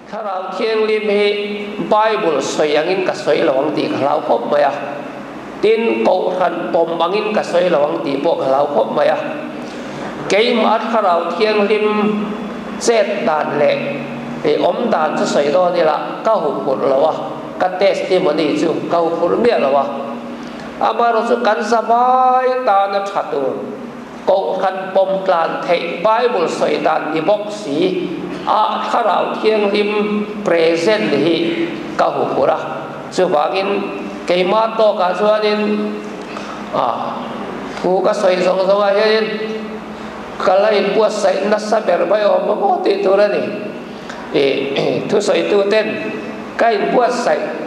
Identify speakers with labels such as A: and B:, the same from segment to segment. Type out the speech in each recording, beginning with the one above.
A: Thlarau Thianghlim hi Bible sawi angin ka sawi lo ang tih ka hlau khawp mai a, tin Kohhran pawm angin ka sawi lo ang tih pawh ka hlau khawp mai a. Keimah Thlarau Thianghlim chet dan leh awm dan chu sawi dawn ila ka huphurh lo a, ka testimony chu ka huphurh miah lo a. Amaherawhchu kan zavai tana tha tur. Kohhran pawm tlan theih Bible sawi dan ni bawk si a Thlarau Thianghlim present hi ka huphurh a, chuvangin keimah tawkah chuanin thu ka sawi zawng zawngah hianin ka la inbuatsaih nasa ber mai awm maw maw tih tur a ni. Thusawitu ten ka inbuatsaih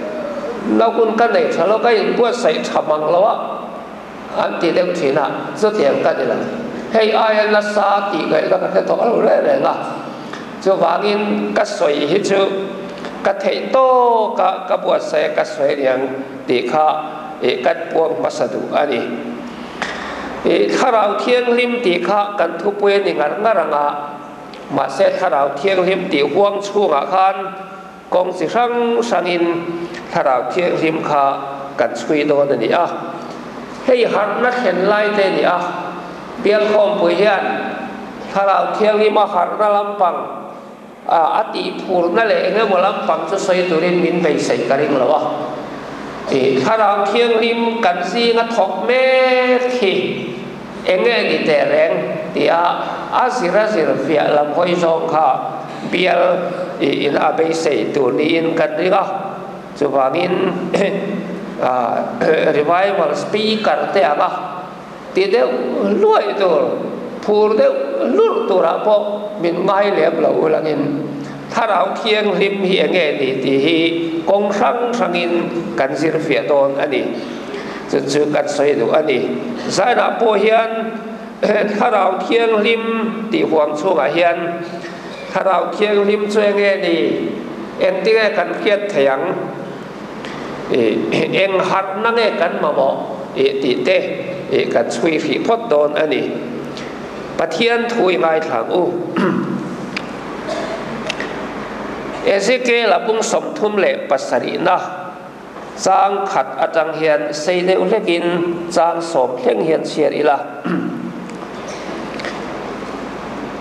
A: lo hun ka nei tha lo, ka inbuatsaih tha mang lo a. An ti deuh thin a, chutiang ka ni lo. Hei aia nasa tih ngaihna ka hre tawh lo reng reng a, chuvangin ka sawi hi chu ka theih tawk a, ka buatsaih a ka sawi aniang tih kha ih kan puang hmasa duh a ni. Ih Thlarau Thianghlim tih kha kan thupui a ni ngar ngar ang a, mahse Thlarau Thianghlim tih huang chhungah khan Kawng chi hrang hrangin Thlarau Thianghlim kha kan chhui dawn a ni a. Hei harhna thlen lai te a ni a, Bialkhawmpui hian Thlarau Thianghlima harhna lampang a tihphurna leh eng emaw lampang chu sawi turin min beisei ka ring lo a. Thlarau Thianghlim kan zinga thawk mek hi Eng nge ni teh reng? tia a zir a zir fiah lam hawi zawng kha bial in a beisei tur niin kan ring a. Chuvangin revival speaker te ang a ti deuh luai tur, phur deuh lurh turah pawh min ngai lem lo ulangin Thlarau Thianghlim hi eng nge ni tih hi kawng hrang hrangin kan zir fiah dawn a ni. Chu chu kan sawi duh a ni. Zainah pawh hian Thlarau Thianghlim tih huam chhungah hian Thlarau Thianghlim chu eng nge ni? Engtinge kan hriat thei ang? Eng harhna nge kan mamawh tih te kan chhui hrih phawt dawn a ni. Pathian thu i ngaithla ang u. Ezekiel-a bung 37na Chang khat atang hian sei deuh hlekin chang sawm thleng hian chhiar ila.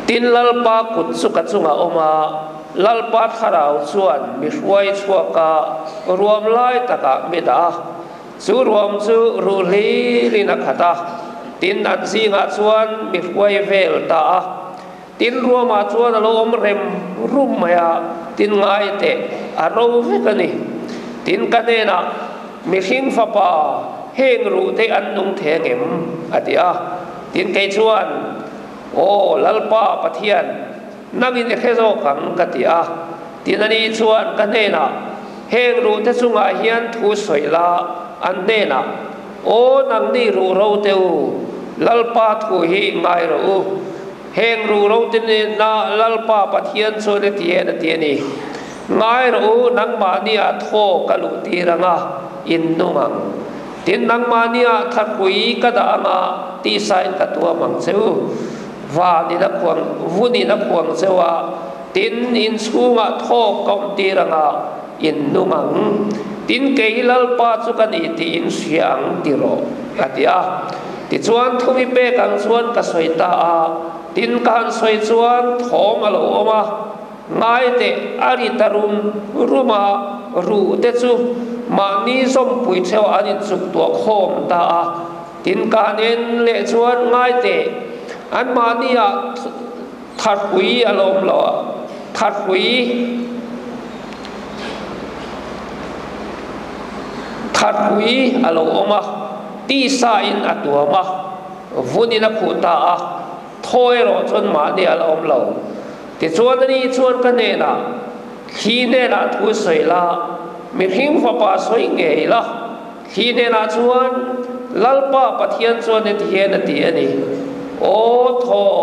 A: Tin, Lalpa kut chu ka chungah awm a, Lalpa thlarau chuan mi hruai chhuak a, ruam lai takah mi dah a. Chu ruam chu ruh hlirin a khat a, tin an zingah chuan mi hruai vel ta a. Tin ruamah chuan a lo awm rem rum mai a, tin ngai teh, a ro vek a ni. Tin ka hnenah, Mihring fapa, heng ruh te an nung thei angem? a ti a. Tin kei chuan, Aw Lalpa Pathian, nangin i hre zawk ang, ka ti a. Tin ani chuan ka hnenah, Heng ruh te chungah hian thu sawi la, an hnenah, Aw nangni ruh ro te u, Lalpa thu hi ngai rawh u. Heng ruh ro te nena Lalpa Pathian chuan a ti en a ti a ni. Ngai rawh u, nangmahni ah thaw ka luh tir ang a, in nung ang. Tin, nangmahni ah thlapui ka dah ang a, tihsain ka tuam ang che u. Van in a khuang, vun in a khuang che u a, tin, in chhungah thaw ka awm tir ang a, in nung ang. Tin, kei Lalpa chu ka ni tih in hria ang ti rawh, a ti a. Tichuan, thumi pek ang chuan ka sawi ta a, tin ka han sawi chuan thawm a lo awm a, ngai teh a ri ta rum rum a, ruh te chu mahni zawmpui theuh an inchuk tuah khawm ta a. Tin, ka han en leh chuan ngai teh anmahni ah Tharpui a lawm lo a, tharpui tharpui a lo awm a, tisa in a tuam a, vun in a khuh ta a, thaw erawh chuan mahni a la awm lo. Tichuan ani chuan ka hnenah, Thli hnenah thu sawi la, mihring fapa sawi ngei la, Thli hnenah chuan Lalpa Pathian chuan heti hian a ti a ni, Aw thaw,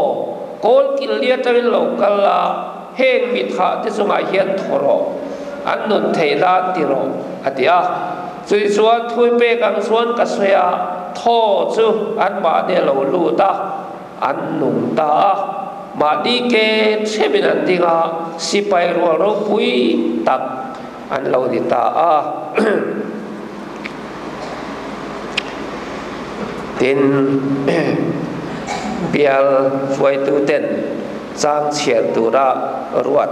A: kawl kil li atangin lo kal la, heng mi thah te chungah hian thaw rawh, an nun theih nan ti rawh, a ti a. Chutih chuan thui pek ang chuan ka sawi a, thaw chu anmahni a lo lut a, an nung ta a. Mahni ke theuhin an ding a, sipai rual ropui tak an lo ni ta a. Tin, bial hruaituten chang chhiar tura ruat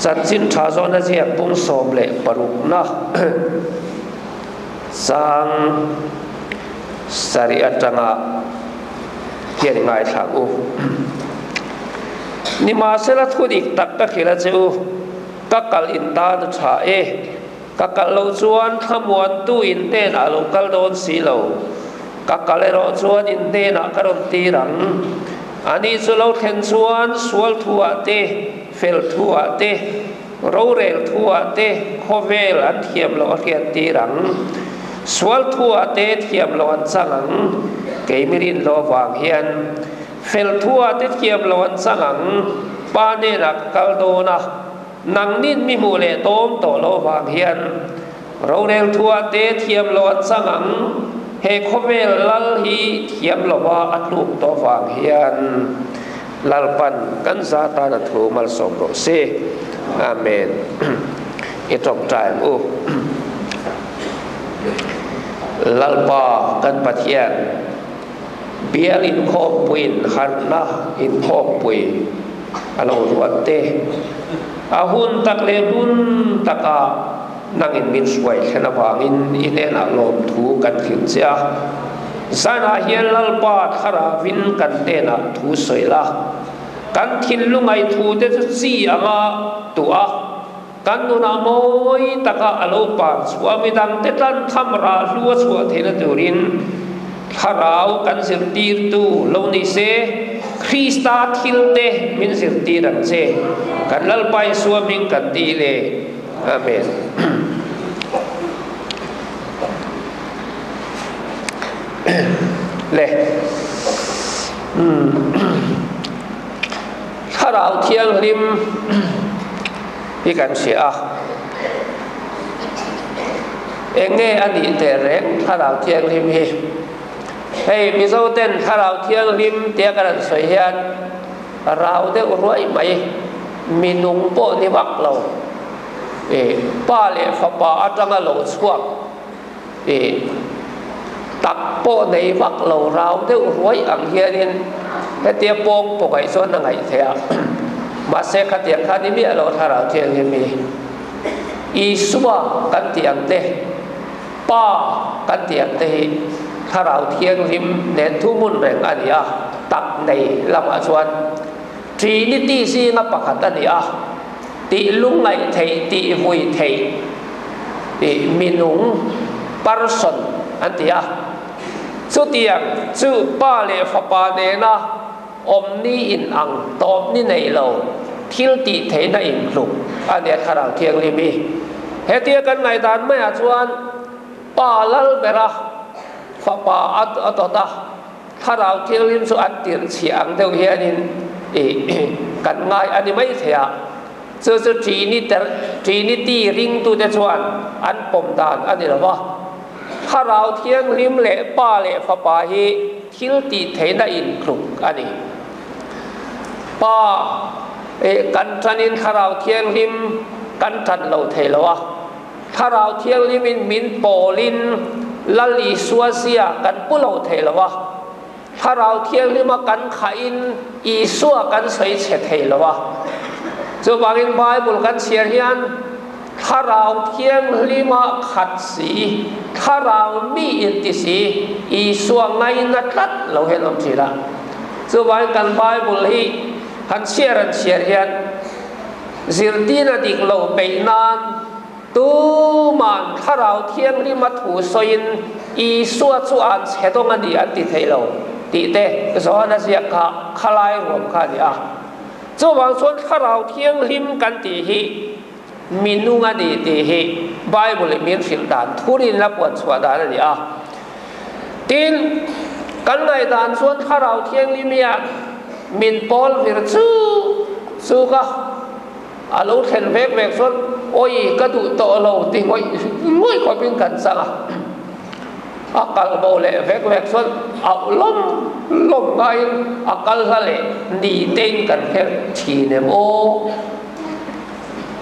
A: chanchin tha zawhna ziak bung 16na chang sarih atanga hian ngaithla ang u. Nimahsela thu dik tak ka hrilh a che u, ka kal in tan a tha e. Ka kal loh chuan thlamuantu in hnenah a lo kal dawn si lo. Ka kal erawh chuan in hnenah ka rawn tir ang. Ani chu lo thlen chuan sual thuah te, fel thuah te, rorel thuah te khawvel an thiam loh a hriat tir ang. Sual thuah te thiam loh an chang ang. Kei mirin lo vang hian fel thuah te thiam loh an chang ang. Pa hnenah ka kal dawn a. Nangnin mi hmuh leh tawm tawh loh vang hian rorel thuah te thiam loh an chang ang, he khawvel lal hi thiam lova a tluk tawh vang hian Lalpan kan za tan a thu malsawm rawh se. Amen. I tawngtai ang u. Lalpa kan Pathian, bial inkhawmpuiin harhna inkhawmpui a lo ruat te. A hun tak leh hmun taka nangin min hruai thlen avangin i hnenah lawmthu kan hrilh che a. Zanah hian Lalpa Thlaravin kan hnenah thu sawi la. Kan thinlungai thu te chu chi anga tuah a, kan nunah mawi taka a lo par chhuah a, midangte tan tham rah hlu a chhuah theihna turin Thlarau kan zirtirtu lo ni se, Krista thilte min zirtir ang che. Kan Lalpa Isua hming kan ti le. Amen. Le. Thlarau Thianghlim hi kan hria a. Eng nge a nih teh reng Thlarau Thianghlim hi? Hei Mizo ten Thlarau Thianghlim tia kan han sawi hian rau deuh ruai mai, mi nung pawh ni vak lo, ih pa leh fapa atanga lo chhuak ih tak pawh nei vak lo rau deuh ruai ang hianin hetia pawng pawh ngaih chuan a ngaih theih a. Mahse khatiang kha ni miah lo Thlarau Thianghlim hi. Isua kan tih ang te, Pa kan tih ang te hi Thlarau Thianghlim nen thuhmun reng a ni a, tak nei lamah chuan Trinity zinga pakhat a ni a, tih lungngaih theih, tih vui theih ih minung, person, an ti a. Chutiang chu Pa leh Fapa nena awm ni in ang tawp ni nei lo thil tih theihna intluk a nia Thlarau Thianghlim hi. Hetia kan ngaihdan maiah chuan Pa lal bera Fapa a dawt a, Thlarau Thianghlim chu an tirh chhiah ang deuh hianin ih kan ngai a ni mai thei a. Chu chu Trinity ringtute chuan an pawm dan a ni lo va. Thlarau Thianghlim leh Pa leh Fapa hi thil tih theihna intluk a ni. Pa eh kan tanin Thlarau Thianghlim kan tan lo thei lo a. Thlarau Thianghlimin min pawlin Lal Isua zia kan pu lo thei lo a. Thlarau Thianghlima kan khahin Isua kan sawi chhe thei lo a. Chuvangin Bible kan chhiar hian Thlarau Thianghlima khat si, Thlarau mi inti si, Isua ngaina tlat lo hian awm thin a. Chuvangin kan Bible hi han chhiar han chhiar hian zirtina dik lo peih nan Tuman Thlarau Thianghlima thu sawiin Isua chu an chhe dawng a ni an ti thei lo tih te Johana ziak kha khalai ruam kha a ni a. Chuvang chuan Thlarau Thianghlim kan tih hi mi nung a ni tih hi Bible in min hrilh dan thurin la puan chhuah dan a ni a. Tin, kan ngaihdan chuan Thlarau Thianghlim hian min pawl vir chu chu ka. A lo thlen vek vek chuan awi ka duh tawh lo ti ngawih ngawih khawpin kan chang a, a kal bo leh vek vek chuan Auh lawm lawm ngaiin a kal hla leh ni tein kan hre thin em aw?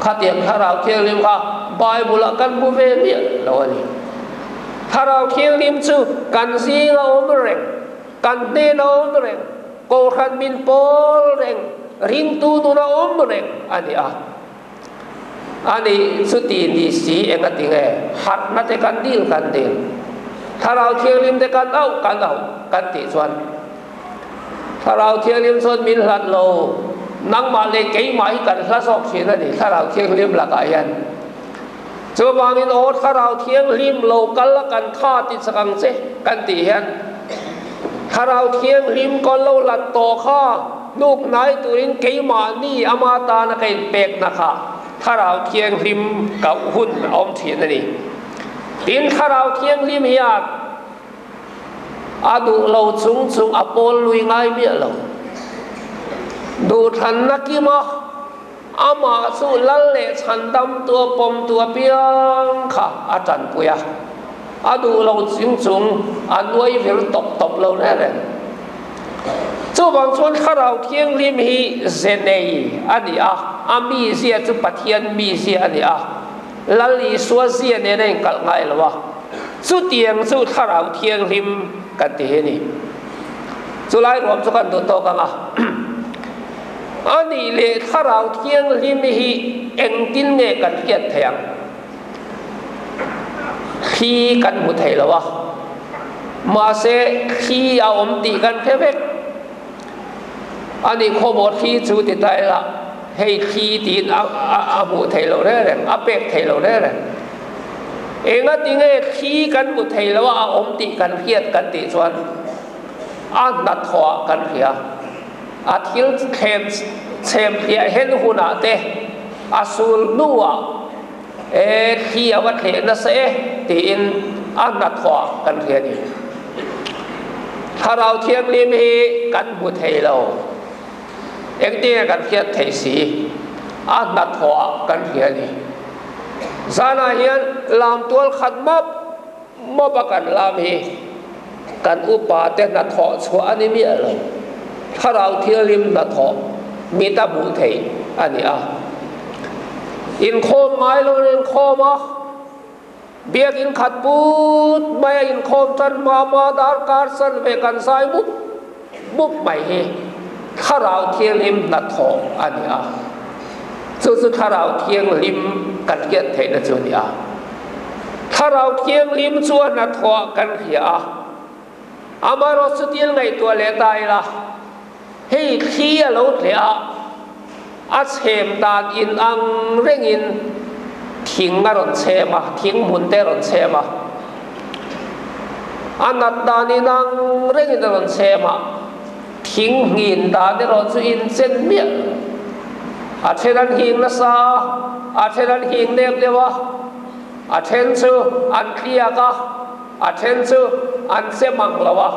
A: Khatiang Thlarau Thianghlim kha Bible-ah kan hmu ve miah lo a ni. Thlarau Thianghlim chu kan zing a awm reng, kan hnen a awm reng, Kohhran min pawl reng, ringtu nun a awm reng a ni a. Ani chuti ni si eng a ti nge? Harhna te kan dil kan dil, Thlarau Thianghlim te kan auh kan auh kan tih chuan Thlarau Thianghlim chuan min hlat lo, nangmah leh keimah hi kan hla zawk thin a ni Thlarau Thianghlim lakah hian. Chuvangin aw Thlarau Thianghlim lo kal a kan tha ti chak ang che kan tih hian Thlarau Thianghlim kawn lo hlat tawh kha Hnuk hnai turin keimahni ama tana ka inpekna kha Thlarau Thianghlim kauh hun a awm thin a ni. Tin, Thlarau Thianghlim hian a duh lo chung chung a pawl lui ngai miah lo. Duhthlanna kima amah chu lal leh chhandamtu a pawmtu apiang kha a tanpui a. A duh lo chung chung a nuai vir tawp tawp lo reng reng. Chuvang chuan Thlarau Thianghlim hi ze nei a ni a, a mizia chu Pathian mizia a ni a, Lal Isua zia nen a inkalh ngai lo a, chutiang chu Thlarau Thianghlim kan ti hi a ni. Chulai ruam chu kan duh tawk ang a. A nih leh Thlarau Thianghlim hi engtin nge kan hriat theih ang? Thli kan hmu thei lo a, mahse thli a awm tih kan hre vek. Ani khawmaw thli chu ti ta ila, hei thli tiin a a hmuh theih loh reng reng, a pek theih loh reng reng. Engatinge thli kan hmu thei lo a, a awm tih kan hriat kan tih chuan a hnathawh kan hria. A thil thlem chhem hliah hen hunah te a sul hnuah e thli a va thleh nasa e tiin a hnathawh kan hria a ni. Thlarau Thianghlim hi kan hmu thei lo. Engtinge kan hriat theih si? A hnathawh kan hria a ni. Zanah hian lamtual khat map map a kan lam hi kan upa te hnathawh chhuah a ni miah lo. Thlarau Thianghlim hnathawh mit a hmuh theih a ni a. Inkhawm ngai lo in inkhawm a, biakin khat put mai a inkhawm tan hma hma darkar san ve kan zai mup mup mai hi Thlarau Thianghlim hnathawh a ni a. Chu chu Thlarau Thianghlim kan hriat theihna chu a ni a. Thlarau Thianghlim chu a hnathawh kan hria a, amaherawh chutin ngaihtuah leh ta ila, hei thli a lo tleh a, a chhem dan in ang rengin thing a rawn chhem a, thing hmun te a rawn chhem a, a nat dan in ang rengin a rawn chhem a, thing nghin dan erawh chu inchen miah lo. A then an nghing nasa a, a then an nghing nep deuh a, a then chu an tliak a, a then chu an che mang lo a.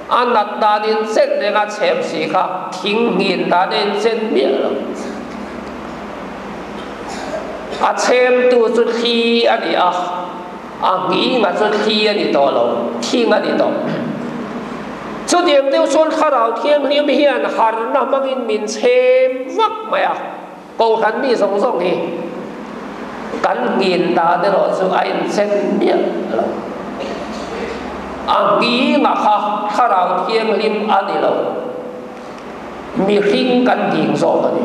A: A nat dan inchen reng a chhem si kha thing nghin dan a inchen miah lo. A chhemtu chu thli a ni a, a nghing a chu thli a ni tawh lo, thing a ni tawh. Chutiang deuh chuan Thlarau Thianghlim hian harna hmangin min chhem vak mai a, Kohhran mi zawng zawng hi kan nghin dan erawh chu a inchen miah lo. A nghing a kha Thlarau Thianghlim a ni lo, mihring kan nghing zawk a ni.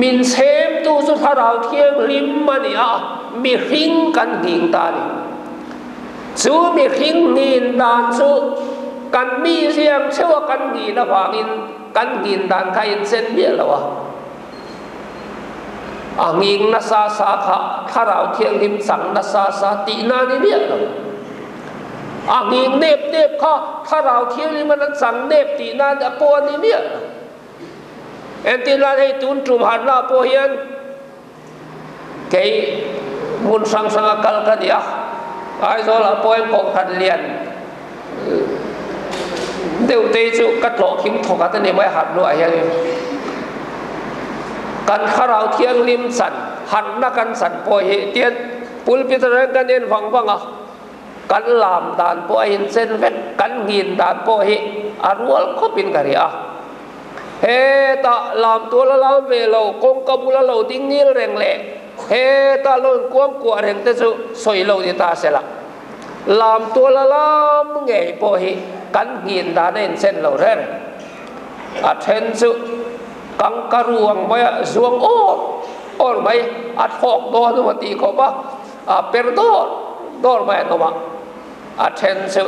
A: Min chhemtu chu Thlarau Thianghlim a ni a, mihring kan nghing ta a ni. Chu mihring nghin dan chu kan mi ziang theuh a kan nghin avangin kan nghin dan kha inchen miah lo a. A nghing nasa sa kha Thlarau Thianghlim chang nasa sa tihna ni miah lo. A nghing nep nep kha Thlarau Thianghlim an chang nep tihna pawh a ni miah lo. Entirnan hei tun tum harhna pawh hian Kei hmun hrang hranga kal ka ni a, Aizawlah pawhin Kohhran lian deuh te hi chu ka tlawh khim thawk a ta ni mai harh hnuah hianin kan Thlarau Thianghlim chan harhna kan chan pawh hi tian pulpit atangin kan en vang vang a. Kan lam dan pawh a inchen vek, kan nghin dan pawh hi a rual khawpin ka ria. Hetah lam tual a lam ve lo, kawngka bula lo ding ngil reng leh hetah lo inkuangkuah reng te chu sawi lo ni ta se la. Lam tual a lam ngei pawh hi kan nghin dan a inchen lo reng. A then chu kangkaru ang maia zuang awr awr mai a thlawk dawn emaw tih khawp a, a per dawr dawr mai an awm a. A then chu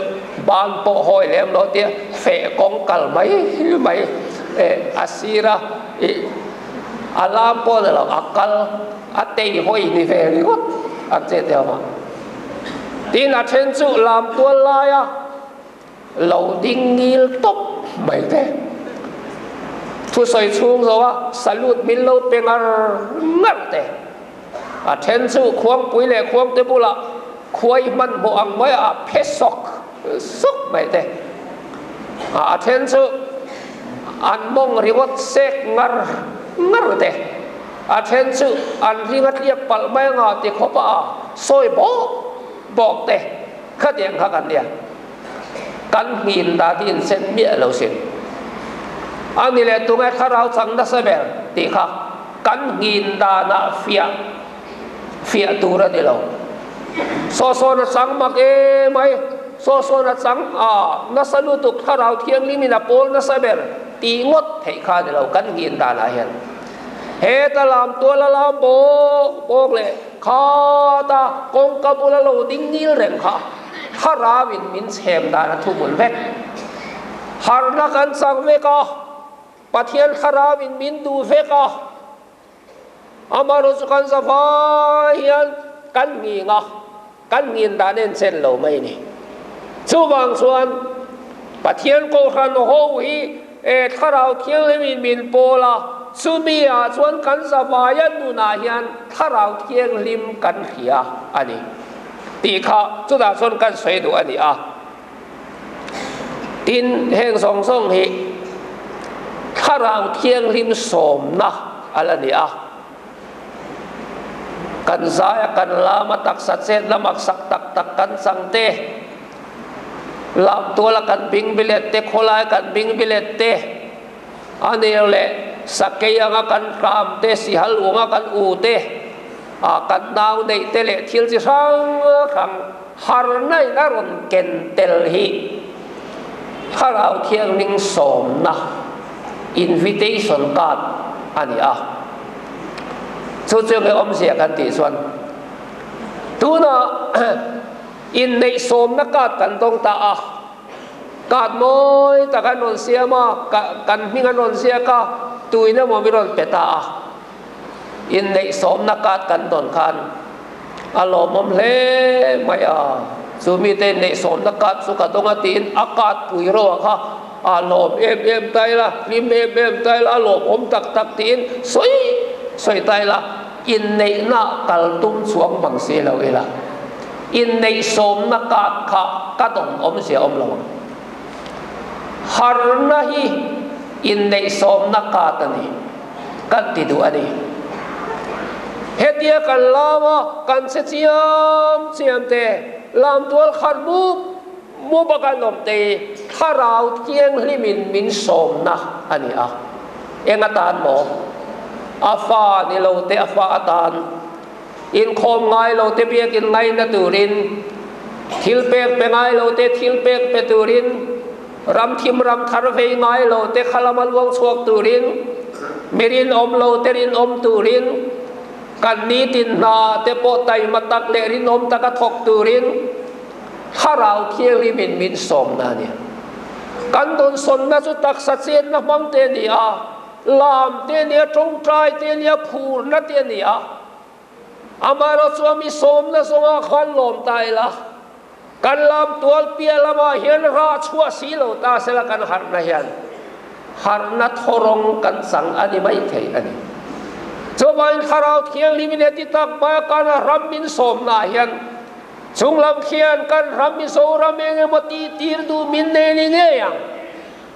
A: ban pawh hawi lem lo tia feh kawng kal mai mai a sir a, ih a lam pawh ni lo a kal a tei hawi ni ve ringawt an che te awm a. Tin a then chu lam tual laia Lo ding ngil tawp mai te. Thusawi chhung zo a salute min lo pe ngar ngar te. A then chu khuangpui leh khuangte bulah khuai hmanhmawh ang mai a phe sawk sawk mai te. A then chu an mawng ringawt sek ngar ngar te. A then chu an ring a tliak palh mai anga ti khawp a sawi bawk bawk te. Khatiang kha kan nia. Kan hmin dan hi insen miah lo sin. A ni leh tunge thlarau chang nasa ber tih kha kan hmin danah fiah fiah tur a ni lo. Saw sawn a chang mak em mai, saw sawn a chang a nasa lutuk thlarau thianghlimin a pawl nasa ber tih ngawt theih kha a ni lo kan hmin danah hian. Heta lam tual a lam bawk bawk leh khata kawngka bula lo ding ngil reng kha thlarauin min chhem dan a thu bul vek. Harna kan chang vek a, Pathian thlarauin min duh vek a, amaherawhchu kan za vai hian kan nghing a, kan nghin dan en chen lo mai a ni. Chuvang chuan Pathian Kohhran ho hi e Thlarau Thianghlimin min pawl a, chumi ah chuan kan zavaia nunah hian Thlarau Thianghlim kan hria a ni tih kha chutah chuan kan sawi duh a ni a. Tin, heng zawng zawng hi Thlarau Thianghlim sawmna a la ni a. Kan zai a, kan lam a, taksa chet lam ak sak tak tak kan chang te, lam tual a kan bing bilet te, khawlai kan bing bilet te, a nel leh sakei anga kan hram te, sihal uang a kan u te, a kan nau neih te leh thil chi hrang hrang harna in a rawn ken tel hi Thlarau Thianghlim sawmna invitation card a ni a. Chu chu nge awmzia kan tih chuan tunah inneih sawmna card kan dawng ta a, card mawi tak an rawn siam a, kan hming an rawn ziak a, tuin emaw min rawn pe ta a. Inneih sawmna card kan dawn khan a lawmawm hle mai a, chu mite inneih sawmna card chu ka dawng a tiin a card pui ro kha a lawm em em ta ila, hlim em em ta ila, a lawmawm tak tak tiin sawi sawi ta ila, inneihna kal tum chuang mang si lo ila, inneih sawmna card kha ka dawn awmzia awm lo ang. Harna hi inneih sawmna card a ni. Kan ti duh a ni. Hetia kan lam a, kan che chiam chiam te, lam tual khat mup mup a kan awm te hi Thlarau Thianghlimin min sawmna a ni a. Eng atan maw? A fa ni lo te a fa atan, inkhawm ngai lo te biakin ngaina turin, thil pek pe ngai lo te thil pek pe turin, Ram thim ram thar vei ngai lo te kha lama luang chhuak turin, mi rinawm lo te rinawm turin, kan nitin hna te pawh taima tak leh rinawm taka thawk turin Thlarau Thianghlimin min sawmna a ni. Kan dawnsawnna chu taksa chetna hmang te a ni a, lam te a ni a, tawngtai te a ni a, phurna te a ni a. Amaherawhchu chuan mi sawmna zawngah khan lawm ta ila. Kan lam tual piah lamah hian rah chhuah si lo ta sela kan harhna hian harhna thawrawng kan chang a ni mai thei a ni. Chuvangin Thlarau Thianghlimin heti tak maia kan ram min sawmnaah hian chunglam khian kan ram Mizoram eng emaw tih tir duh min nei ni ngei ang.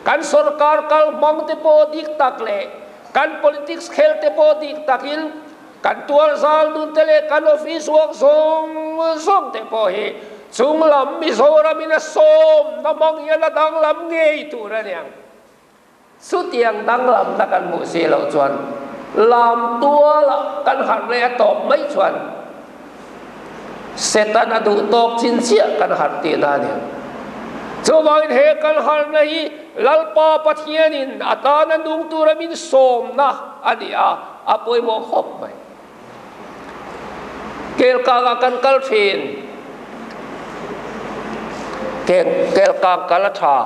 A: Kan sorkar kal hmang te pawh dik tak leh kan politics khel te pawh dik takin kan tual zal nun te leh kan office work zawng zawng te pawh hi. Chunglam Mizoram in a sawm na hmang hian a danglam ngei tur a niang. Chutiang danglamna kan hmuh si loh chuan lam tuala kan harh leh a tawp mai chuan Satan a duh tawk chin chiah kan harh tihna a ni. Chuvangin he kan harhna hi Lalpa Pathianin a tana nung tura min sawmna a ni a, a pawimawh khawp mai. Kelkangah kan kal thin. Kelkang kal a tha.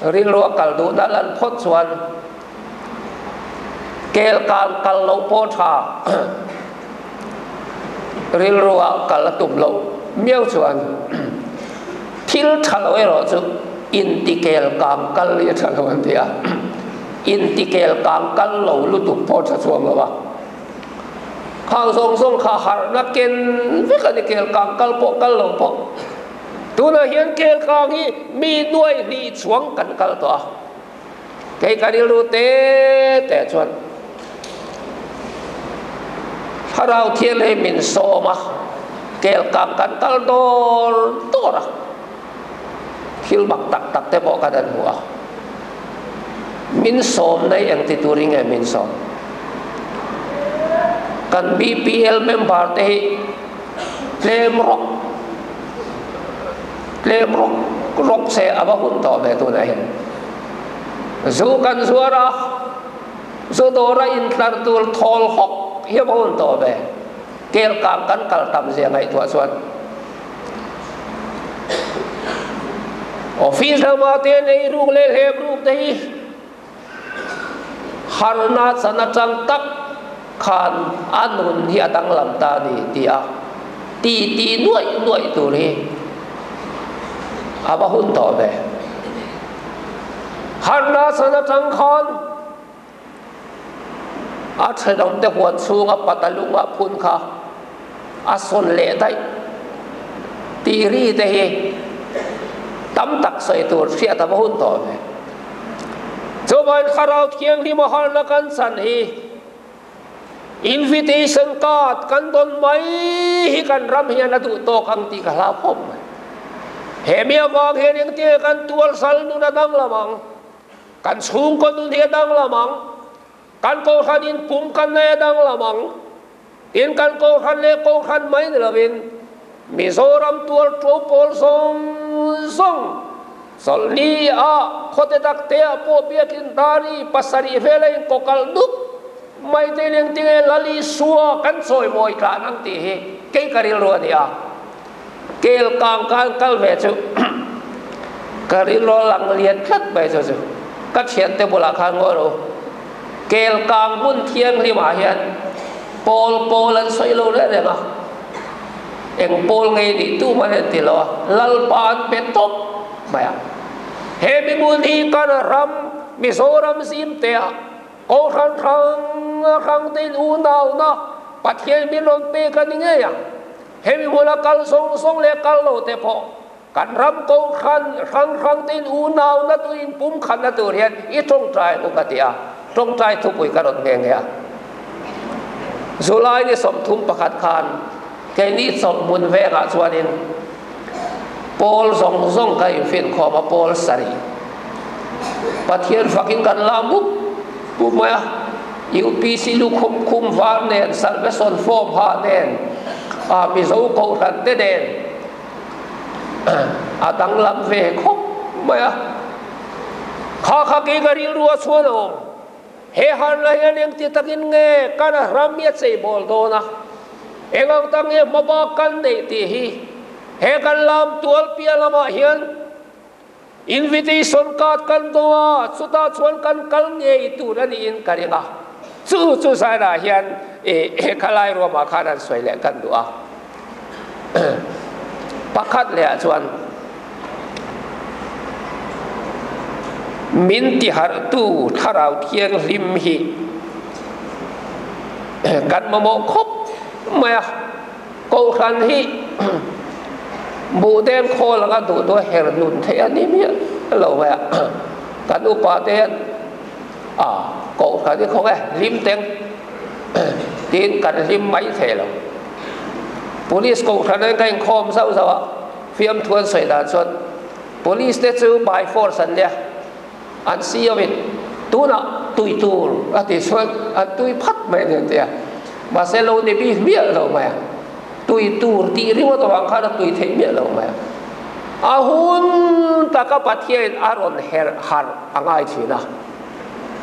A: Rilru a kal duhna lan phawt chuan kelkang kal loh pawh tha. Rilru ah kal a tum loh miau chuan thil tha lo erawh chu inti kelkang kal hi a tha lo an ti a. Inti kelkang kal lo lutuk pawh tha chuang lo a. Khang zawng zawng kha harhna ken vek a ni kelkang kal pawh kal lo pawh. Tunah hian kelkang hi mi nuai hnih chuang kan kal tawh a. Kei ka rilru te te chuan Thlarau Thian hi min sawm a, kelkang kan kal dawr dawr a, thil mak tak tak te pawh kan han hmu a. Min sawm nei eng ti turin nge min sawm? Kan BPL member te hi tlem rawk tlem rawk rawk se a va hun tawh ve tunah hian. Zu kan zuar a, zu dawra intlar tur thawl hawk hi a va hun tawh ve. Kelkang kan kal tam zia ngaihtuah chuan Office lama te nei ruk leh hlep ruk te hi harna chan atang tak khan a nun hi a danglam ta a ni ti a ti ti nuaih nuaih tur hi a va hun tawh ve. Harna chan atang khan A thenawmte huan chhunga pata lunga phun kha a sawn leh daih tih ri te hi tam tak sawi tur hriat a va hun tawh ve. Chuvain Thlarau Thianghlim a harna kan chan hi invitation card kan dawn mai hi kan ram hian a duh tawk ang tih ka hlau khawp mai. He mi avang hian engtinge kan tualsal nun a danglam ang? Kan chhungkaw nun hi a danglam ang, kan kohhran in pum kan nei a danglam ang, tin kan kohhran leh kohhran mai ni lovin Mizoram tual to pawl zawng zawng chawlhni ah khawte tak te ah pawh biakin dari pasarih vela in kawkalh dup mai te in engtinge Lal Isua kan chawimawi tlan ang tih hi kei ka rilru a ni a. Kel kang kan kal ve chu ka rilru a lang lian tlat mai chu chu ka thiante bulah khan ngawi rawh u. Kel kang hmun thianghlim ah hian pawl pawl an sawi lo reng reng a, eng pawl ngei nih tum an en ti lo a, Lalpa an pe tawp mai a. He mi hmun hi kan ram Mizoram zim te ah Kohhran hrang hrang te in unauna Pathian min rawn pek a ni ngei a. Hemi hmuna kal zawng zawng leh kal lo te pawh kan ram kohhran hrang hrang te in unau na tur in pum khat na tur hian i tawngtai ang u ka ti a, tawngtai thupui ka rawn nghe nghe a. July ni 31 khan keini chawlhhmun vengah chuanin pawl zawng zawng ka infinkhawm a, pawl sarih Pathian fakin kan la mup mup mai a, UPC lu khum khum var nen, Salvation form ha nen, a Mizo kohhran te nen a danglam ve khawp mai a. Kha kha kei ka rilru a chhuan a awm. He harna hian engti takin nge kan ram hi a cheibawl dawn a, eng ang tak nge hmabak kan neih tih hi he kan lam tual piah lamah hian Invitation card kan dawng a, chutah chuan kan kal ngei tur a niin ka ring a. Chu chu zainah hian i khalai ruamah khan an sawi leh kan duh a. Pakhat lehah chuan min tiharhtu Thlarau Thianghlim hi kan mamawh khawp mai a. Kohhran hi buhdeng khawl anga duh duh a her nun theih a ni miah lo mai a, kan upa te hian a kohhran hi khawnge hlim teng tiin kan hlim mai thei lo. Police kohhran hian ka inkhawm zauh zauh a. Fiamthu an sawi dan chuan Police te chu by force an nia, an CEO in tunah tui tur a tih chuan an tui phat mai a ni an ti a, mahse lo ni bik miah lo mai a, tui tur tih ringawt avang khan a tui theih miah lo mai a. A hun taka Pathianin a rawn herh harh a ngai thin a,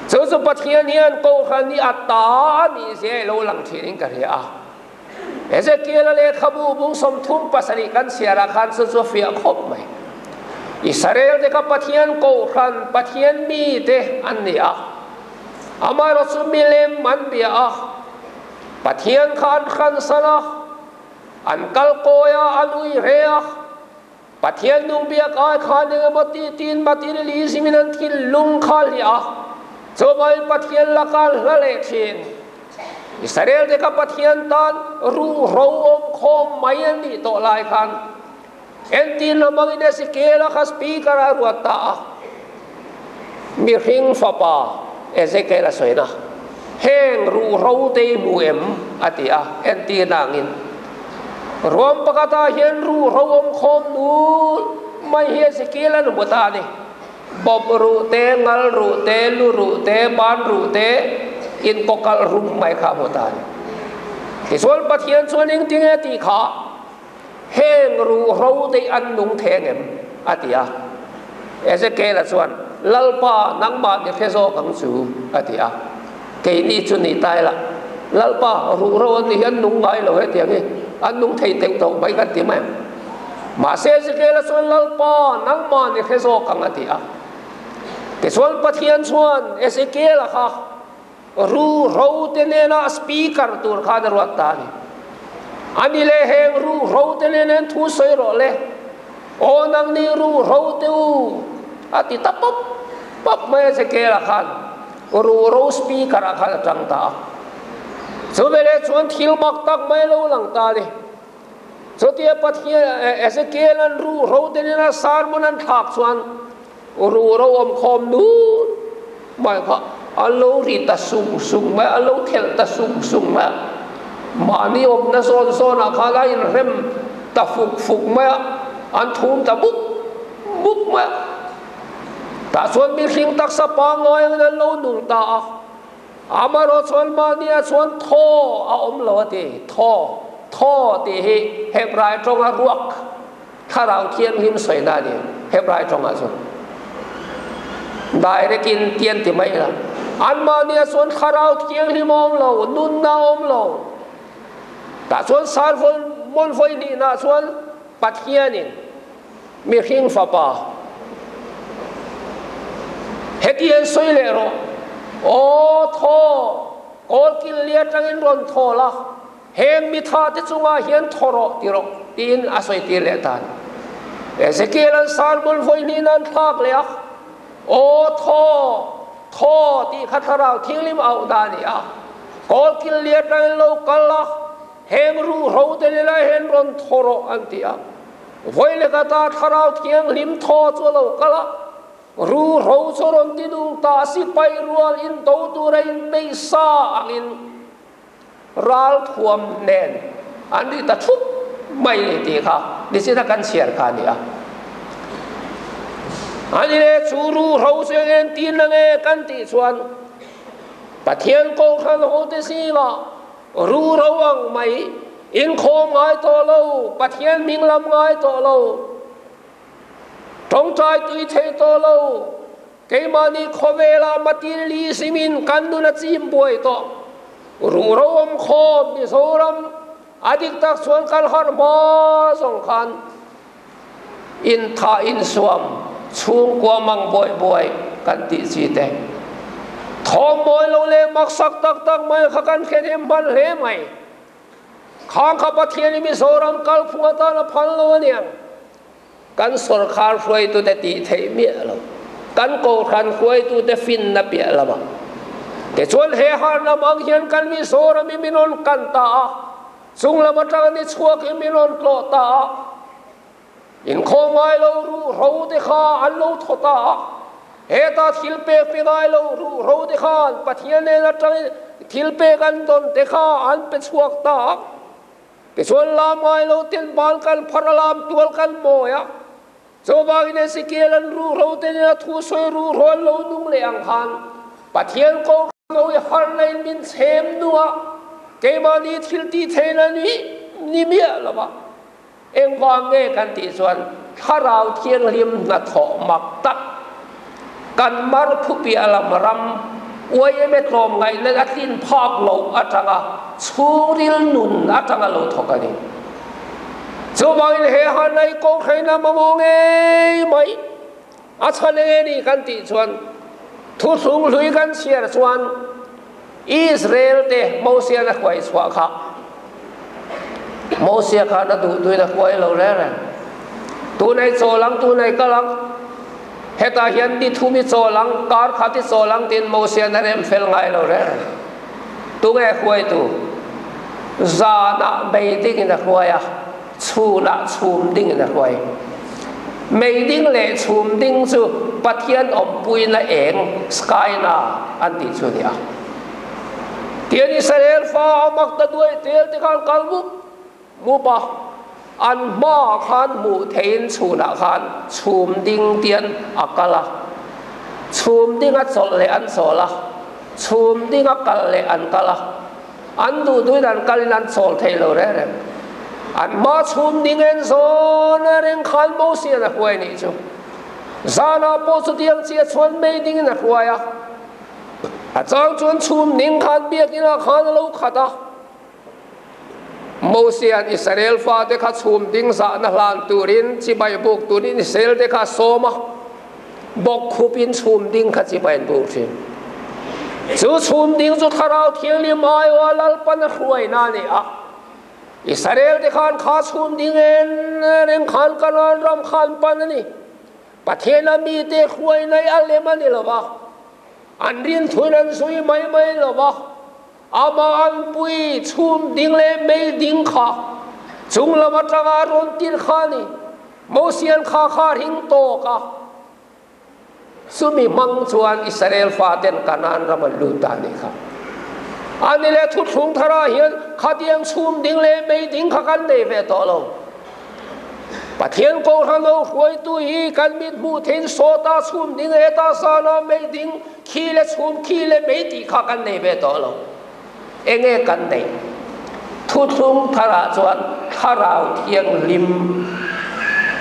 A: chu chu Pathian hian Kohhran hi a ta a nih zia i lo lang thinin ka hria a. Ezekiel-a lehkhabu bung 37 kan chhiarah khan chu chu a fiah khawp mai. Israel-te kha Pathian kohhran, Pathian mite an ni a. Amaherawh chu milem an bia a, Pathian kha an hransan a, an kal kawi a, an ui hle a. Pathian nung biak ai khan eng emaw ti tiin materialism in an thinlung kha a hliah a, chuvangin Pathian laka an hla leh thin. Israel te kha Pathian tan ruhro awm khawm mai an nih tawh lai khan entir la hmangin Ezekiel-a kha speaker ah a ruat ta a, Mihring fapa Ezekiel-a sawina, Heng ruhro te i hmu em? a ti a, entirna angin. Ruam pakhatah hian ruhro awm khawm nul mai hi Ezekiel an hmu ta a ni. Bawp ruh te, ngal ruh te, lu ruh te, ban ruh te inkawkalh rum mai kha a hmu ta a ni. Tichuan Pathian chuan engtinge a tih kha? Heng ruhro te hi an nung thei angem? a ti a. Ezekiel-a chuan, Lalpa, nangmah ni hre zawk ang chu, a ti a. Keini chu ni ta ila, Lalpa, ruhro an ni hi an nung ngai lo hetiang hi, an nung thei teuh tawh mai kan ti mai ang. Mahse Ezekiel-a chuan, Lalpa, nangmah ni hre zawk ang, a ti a. Tichuan Pathian chuan Ezekiel-a kha Ruhro te nena speaker tur khan a ruat ta a ni. A ni le heng ruhro te nen hian thu sawi rawh le. Aw nangni ruhro te u a ti ta pawp pawp mai a Ezekiel-a khan ruhro speaker ah khan a tang ta a. Chuveleh chuan thil mak tak mai a lo lang ta a ni. Chutia Pathian Ezekiel-a'n ruhro te nena sermon an thlak chuan Ruh ro awm khawm nun mai kha a lo ri ta sung sung mai a, a lo thelh ta sung sung mai a. Mahni awmna zawn zawnah khan a inrem ta fuk fuk mai a, an thum ta mup mup mai a. Tah chuan mihring taksa pangngai angin an lo nung ta a. Amaherawh chuan mahniah chuan thaw a awm lo a ti. Thaw, thaw tih hi Hebrai tawnga ruak Thlarau Thianghlim sawina a ni, Hebrai tawngah chuan. Direct in ti an ti mai la. Anmahniah chuan Thlarau Thianghlim a awm lo, nunna a awm lo. Tah chuan Salmon vawi hnihna chuan Pathianin mihring fapa heti hian sawi leh rawh, Aw thaw, kawlkil li atangin rawn thaw la, Heng mitha te chungah hian thaw rawh ti rawh tiin a sawi tir leh ta a ni. Ezekiel-a'n sermon vawi hnih nan thlak leh a, Aw thaw, thaw tih kha thlarau thianghlim auh dah a ni a, kawlkil li atangin lo kal a, heng ruhro te ni lai hian rawn thaw rawh an ti a. Vawi leh kata thlarau thianghlim thaw chu a lo kal a, ruhro chu rawn ti nung ta sipai rual in do tura inpeih sa angin, Ral thuam nen an ri ta thup mai ni tih kha nichina kan chhiar kha a ni a. Ani le chu ruhro chu eng en tin na nge kan tih chuan Pathian Kohhran hote zingah ruhro ang mai inkhawm ngai tawh lo, Pathian hming lam ngai tawh lo, tawngtai tui thei tawh lo, Keimahni khawvelah materialism in kan nun a chim buai tawh. Ruhro awm khawm Mizoram a dik tak chuan kan harh hma zawng khan inthah insuam chhungkua mang buai buai kan tih chi te. Thawm mawi lo leh maksak tak tak mai kha kan thlen em hman hle mai. Khang kha Pathian i Mizoram kalphung atan a phal lo aniang. Kan sawrkhar hruaitute tih theih miah lo, kan kohhran hruaitute finna piah lamah tichuan he harna hmang hian kan Mizoram hi min rawn kan ta a, chung lam atanga ni chhuak hi min rawn tlawh ta a, inkhawm ngai lo ruhro te kha an lo thaw ta a, heta thil pek pe ngai lo ruhro te khan Pathian nen atangin thil pek an dawn te kha an pe chhuak ta a. Tichuan lam ngai lo ten ban kan phar a lam tual kan mawi a. Chuvangin Ezekiel an ruhro te nen a thu sawi ruhro an lo nung leh ang khan Pathian ko kha i harna in min chhem nu a, keimahni thil tih theihna ni ni miah lo va. Engvang nge kan tih chuan Thlarau Thianghlim hnathawh mak tak kan mar phupiah lam ram yma tlawmngaihna a tlin phak loh atanga chhungril nun atanga lo thawk a ni. Chuvangin he Hanai Kohhran a mamawh ngei mai a chhan eng nge ni kan tih chuan thuthlung hlui kan chhiar chuan Israel te Mosian a hruai chhuah kha Mosia khan a duh duhin a hruai lo reng reng. Tunei chawl ang, tunei kal ang, hetah hian ni thum i chawl ang, kar khat i chawl ang tiin Mosian a rem fel ngai lo reng reng. Tunge hruaitu? Zanah mei dingin a hruai a, chhunah chhum dingin a hruai. Mei ding leh chhum ding chu Pathian awmpuina eng, skyna, an tih chu a ni a. Tian Israel fa a mak ta duai tel te khan kal mup mup a, an hmaah khan hmuh theihin chhunah khan chhum ding tian a kal a, chhum ding a chawlh leh an chawl a, chhum ding a kal leh an kal a, an duh duhin an kalin an chawl thei lo reng reng. An hma chhum ding en zawn a reng khan Mosian a hruai nih chu. Zanah pawh chutiang chiah chuan mei dingin a hruai a. A chang chuan chhum ning khan biakinah khan a lo khat a. Mosia'n Israel fate kha chhum ding zahna hlan turin chibai buk turin Israel te kha a sawm a, bawk khupin chhum ding kha chibai an buk thin. Chu chhum ding chu Thlarau Thianghlim aiawha Lalpan a hruaina a ni a. Israel te khan kha chhum ding en reng khan Kanaan ram khan pan a ni. Pathian a mite hruai nai a lem a ni lo va, an rinthuin an zui mai mai lo va, amah an pui chhum ding leh mei ding kha chung lam atanga a rawn tir kha a ni. Mosian kha kha a ring tawk a, chumi hmang chuan Israel faten Kanaan ram an lut ta a nih kha. A ni leh thuthlung tharah hian khatiang chhum ding leh mei ding kha kan nei ve tawh lo. Pathian Kohhran ho hruaitu hi kan mit hmuh thein sawta chhum ding heta zana mei ding khi le chhum khi le mei tih kha kan nei ve tawh lo. Enge kan neih? Thuthlung tharah chuan Thlarau Thianghlim,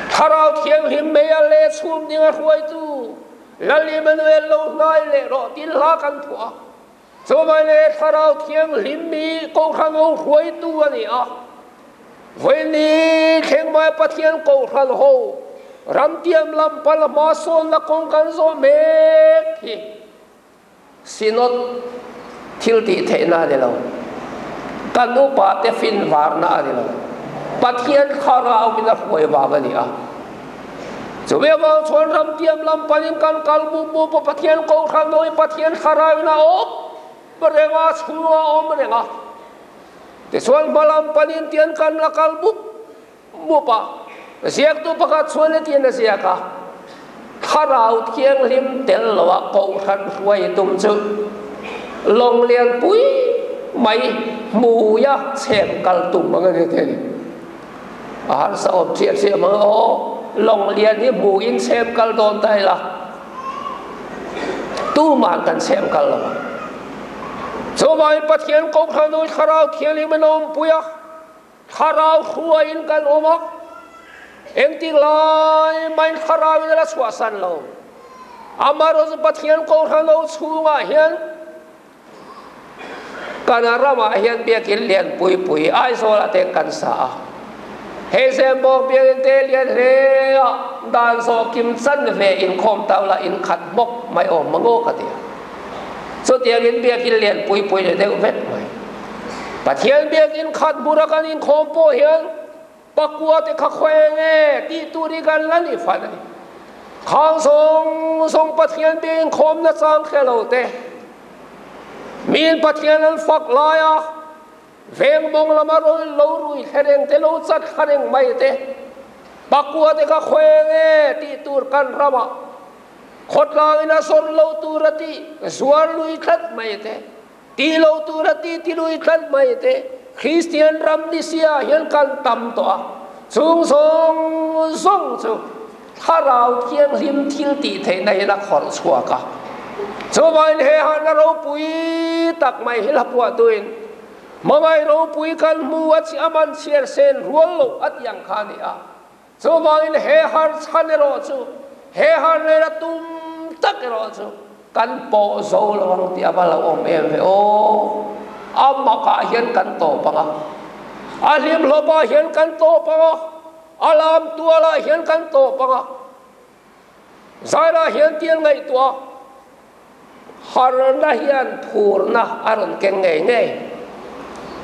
A: Thlarau Thianghlim mei a le chhum ding a hruaitu Lal Emmanuel lo hnai leh rawh tin hla kan phuah a. Chuvai leh Thlarau Thianghlim mi Kohhran ho hruaitu a ni a, vawiini thleng mai Pathian Kohhran ho ramtiam lam pal hma sawnna kawng kan zawh mek hi Synod thil tih theihna a ni lo, kan upa te fin varna a ni lo, Pathian Thlarau in a hruai vang a ni a. Chumi avang chuan ramtiam lam panin kan kal mup mup a, Pathian Kohhran nawi Pathian Thlarauin a awm reng a, chhung a awm reng a. Tichuan hma lam panin tian kan la kal mup mup a. Ziaktu pakhat chuan hetiang a ziak a, Thlarau Thianghlim tel loah Kohhran hruai tum chu lawng lian pui mai hmuia chhem kal tum ang a ni thei. A harsa awm chiah chiah mang aw, lawng lian hi hmu in chhem kal dawn ta ila, tuman kan chhem kal lo ang. Chuvangin Pathian Kohhran ui Thlarau Thianghlim in a awmpui a, Thlarau hruaiin kan awm a, engtik lai mahin Thlarau in a la chhuahsan lo. Amaherawhchu Pathian Kohhran ho chhungah hian Kan ramah hian biakin lian pui pui Aizawlah te kan sa a. Hei Zembawk biakin te lian hle a, dan zawh kim chan ve inkhawm tau lah in khat hmawk mai awm mang aw ka ti a. Chutiangin biakin lian pui pui leh deuh vek mai. Pathian biakin khat hmura kan inkhawm pawh hian Pakua te kha khawi eng e tih tur hi kan la ni fan a ni. Khang zawng zawng Pathian biain khawmna chang hre lo te, miin Pathian an fak lai a, veng mawng lama rawn lo rui thla reng te, lo chat thla reng mai te, pakua te kha khawi eng e tih tur kan ramah khawtlangin a zawrh lo tur a tih zuar lui tlat mai te, Ti lo tur a ti ti lui tlat mai te. Kristian ram ni sia hian kan tam tawh a, chung zawng zawng chu Thlarau Thianghlim thil tih theihna hian a khawrh chhuak a. Chuvangin he harhna ropui tak mai hi hlapuahtuin hmangaih ropui kan hmu a chi a man chhiar sen rual loh a tih ang kha a ni a. Chuvangin he har chhan erawh chu, he har lela tum tak erawh chu kan pawh zo lo ang tih a va lo awm em ve aw. A makah hian kan tawp ang a, a hlimhlawpah hian kan tawp ang a, a lam tualah hian kan tawp ang a, zairah hian tial ngaihtuah harna hian phurna a rawn keng ngei ngei.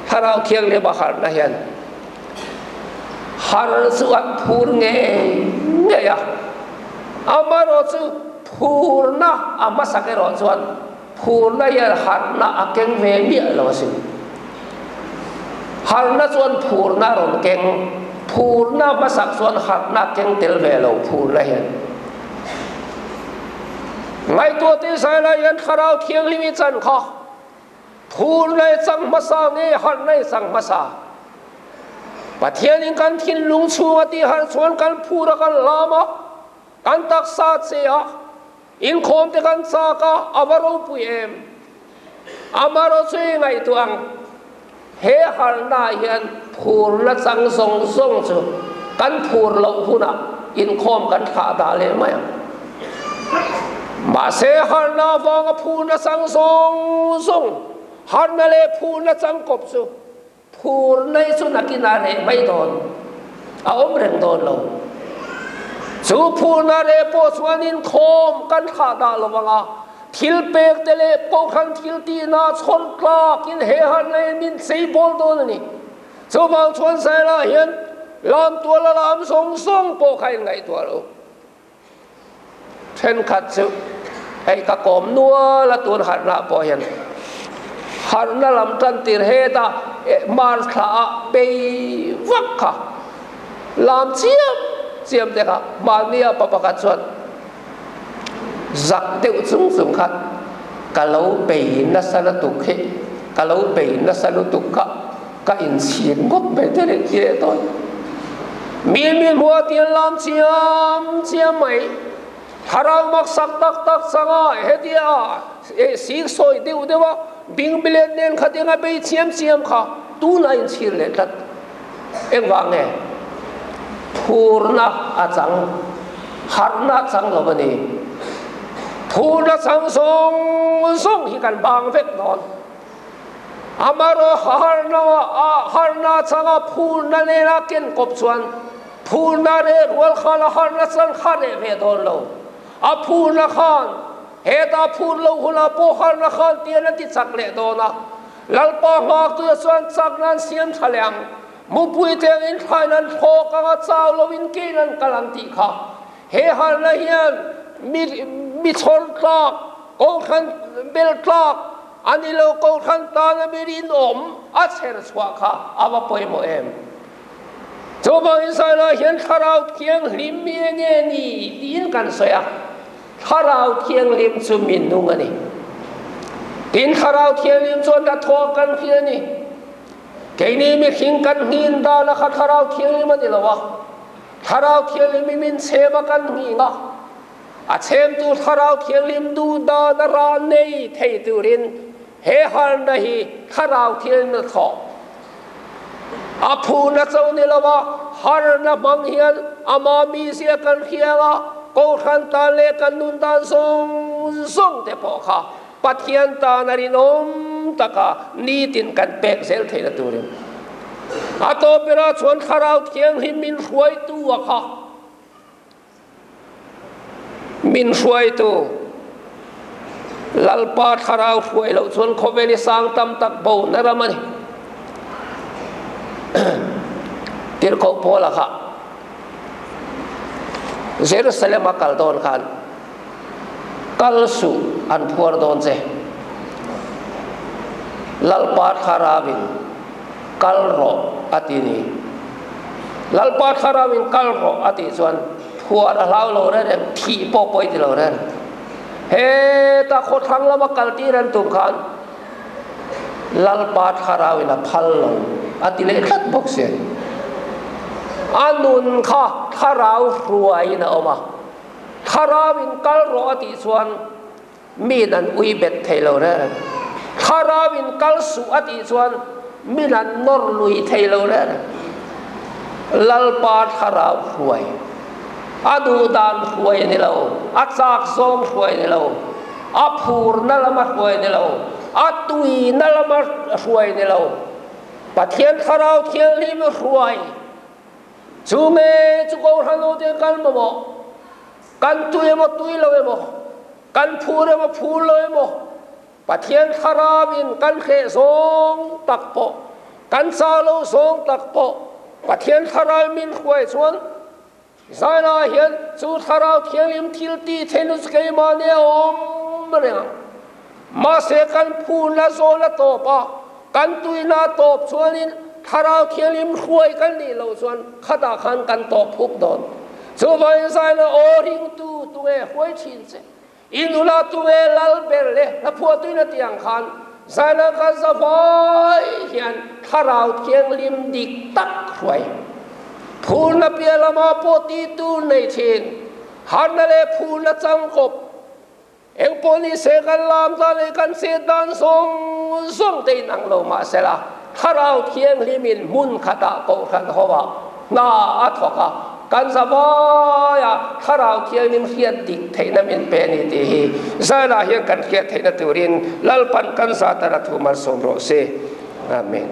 A: Thlarau Thianghlim a harna hian har chu an phur ngei ngei a, amaherawh chu phurna a hmasak erawh chuan phurna hian harna a keng ve miah lo asin. Harna chuan phurna a rawn keng, phurna hmasak chuan harna a keng tel ve lo phurna hian. Ngaihtuah te zai lai hian Thlarau Thianghlim i chan kha phurna i chang hmasa nge harhna i chang hmasa? Pathianin kan thinlung chhunga tih harh chuan kan phur a kan lam a, kan taksa che a, inkhawm te kan chak a, a va ropui em? Amaherawh chu i ngaihtuah ang, he harhnaah hian phurna chang zawng zawng chu kan phur loh hunah inkhawm kan thlah dah leh mai ang. Mahse, harhna avanga phurna chang zawng zawng, harhna leh phurna chang kawp chu Phur nei chu nakinah reh mai dawn, a awm reng dawn lo. Chu phurna reh pawh chuanin khawm kan thlah dah lo ang a, thil pek te leh kohhran thil tihna chhawn tlakin he harna in min chei bawl dawn a ni. Chuvang chuan Zairah hian lam tuala lam zawng zawng pawh kha inngaihtuah lo. Thenkhat chu hei ka kawm nual a tun harhna pawh hian harhna lam tan tir heta March thla ah pei vak kha lam chiam chiam te kha mahni a pa pakhat chuan zak deuh chung chung khan ka lo bei nasa lutuk hi ka lo bei nasa lutuk kha Ka inchhir ngawt mai te leh ti leh tawn. Mi mi hmuh a tian lam chiam chiam mai. Thlarau maksak tak tak changa hetia sik sawi deuh deuh a bingbilet nen khatin a bei chiam chiam kha tun a inchhir leh tlat. Engvang nge? Phurna a chang, harhna a chang lo a ni. Phurna chang zawng zawng hi kan bang vek dawn. Amaherawh harna changa phurna nena ken kawp chuan phurna reh rual khan a harna chan kha reh ve dawn lo. A phurna khan heta phur lo hunah pawh harna khan tian a ti chak leh dawn a. Lalpa nghaktuia chuan chak nan siam tha leh ang. Mupui te angin thlain an thlawk ang a, chau loin kein an kal ang tih kha. He harna hian mi chhawr tlak, kohhran bel tlak, a ni lo kohhran tana mi rinawm a chher chhuah kha a va pawimawh em? Chuvangin Sailai hian Thlarau Thianghlim mi eng nge ni tiin kan sawi a, Thlarau Thianghlim chu mi nung a ni. Tin, Thlarau Thianghlim chuan hnathawh kan hria a ni. Keini mihring kan hnin dana kha Thlarau Thianghlim a ni lo a. Thlarau Thianghlim i min chhem a kan hning a, a chhemtu Thlarau Thianghlim duh dan a rah nei thei turin he harna hi Thlarau Thianghlim a thawh. A phurna cho ni lo a, harna hmang hian ama mizia kan hriang a, Kohhran tan leh kan nun dan zawng zawng te pawh kha Pathian tan a rinawm taka nitin kan pek zel theihna turin a tawp berah chuan Thlarau Thianghlim min hruaitu a kha min hruaitu Lalpa Thlarau hruai loh chuan khawvel i sang tam tak bo na ram a ni. Tirhkoh Paula kha Jerusalem a kal dawn khan Kal suh, an phuar dawn che. Lalpa Thlarauin kal rawh a ti ni. Lalpa Thlarauin kal rawh a tih chuan phuar a hlau lo reng reng, thih pawh pawi ti lo reng. Heta khawthlang lama kal tir an tum khan. Lalpa thlarauin a phal lo a ti leh tlat bawk si. A nun kha thlarau hruaiin a awm a, thlarauin kal rawh a tih chuan min an ui bet thei lo reng reng. Thlarauin kal suh a tih chuan min an nawr lui thei lo reng reng. Lalpa thlarau hruai, a duh dan hruai a ni lo, a chak zawng hruai a ni lo, a phurna lama hruai a ni lo, a tuina lama hruai a ni lo. Pathian thlarau thianghlim hruai chu nge chu Kohhran ho te kal mamawh? Kan tui emaw tui lo emaw, kan phur emaw phur lo emaw, Pathian thlarauin kan hreh zawng tak pawh, kan chau lo zawng tak pawh, Pathian thlarau min hruai chuan Zainah hian chu thlarau thianghlim thil ti theihna chu keimahni a awm reng ang. Mahse kan phurna zawn a tawp a, kan tuina a tawp chuanin thlarau thianghlim hruai kan nih loh chuan khatah khan kan tawp huk dawn. Chuvangin Zainah aw ringtu tunge hruai thin che? I nula tunge lal ber le hla phuahtuin a tih ang khan Zainah kan zavai hian thlarau thianghlim dik tak hruai phurna piah lamah pawh titu nei thin harna leh phurna changkawp Engpawh ni se kan lam dan leh kan chet dan zawng zawng te inang lo mah sela, Thlarau Thianghlimin hmun khatah Kohhran hovah hna a thawk a, kan zavaia Thlarau Thianghlim hriat dik theihna min pe a ni tih hi Zailah hian kan hriat theihna turin Lalpan kan zat a la thu malsawm rawh se. Amen.